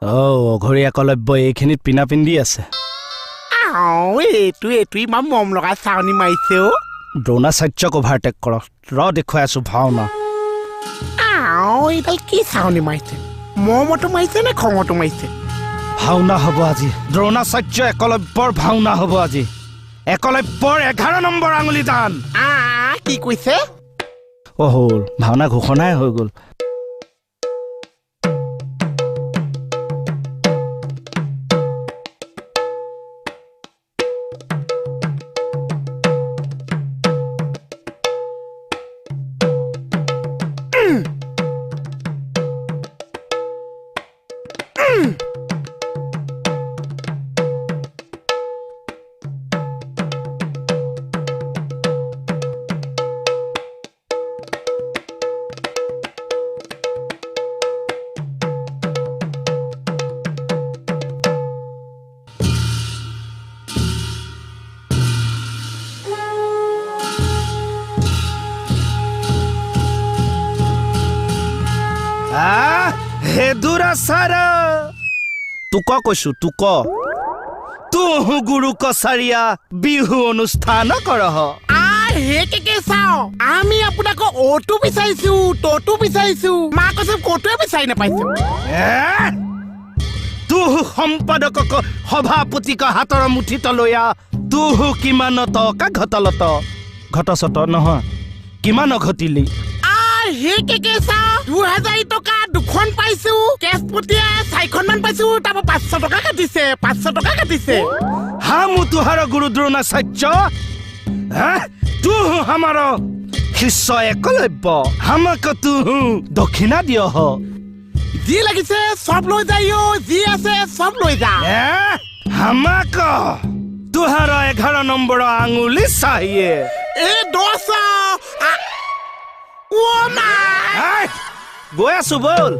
অঘৰী একলব্য এইখিনিত পিনা পিন্ধি আছে। এইটো এইটো ইমান মৰম লগা চাউনি মাৰিছে অ'। দ্ৰোণাচাৰ্যক অভাৰটেক কৰক, ৰ দেখুৱাই আছো ভাওনা। এইডাল কি চাউনি মাৰিছে, মৰমতো মাৰিছে নে খঙতো মাৰিছে? ভাওনা হ'ব আজি, দ্ৰোণাচাৰ্য একলব্যৰ ভাওনা হ'ব আজি। একলব্যৰ 11 নম্বৰ আঙুলি দান। কি কৈছে? অ হ'ল, ভাওনা ঘোষণাই হৈ গ'ল। তোক কৈছো, তোক তুহু গুৰু কছাৰীয়া বিহু অনুষ্ঠান কৰহ। চাওঁ, আমি আপোনাক অটো বিচাৰিছো, তটো বিচাৰিছো, মা কৈছে কটোৱে বিচাৰি নাপাইছো। তুহু সম্পাদকক সভাপতিক হাতৰ মুঠিত লৈয়া তুহু কিমান টকা ঘটলত, ঘটচত নহয় কিমান ঘটিলি? 2000 টকা দুখন পাইছো, কেছ পতিয়া 4খন মান পাইছো, তাৰপৰা 500 টকা কাটিছে, 500 টকা কাটিছে। হামু তুহাৰ গুৰু দ্ৰোণাচাৰ্য, তুহু আমাৰ শিষ্য একলব্য, হামাক তুহু দক্ষিণা দিয়হ। যি লাগিছে চব লৈ যায়, যি আছে চব লৈ যা। হামাক তুহাৰ 11 নম্বৰ আঙুলি চাহিয়ে। এই 10। গৈ আছো ব'ল।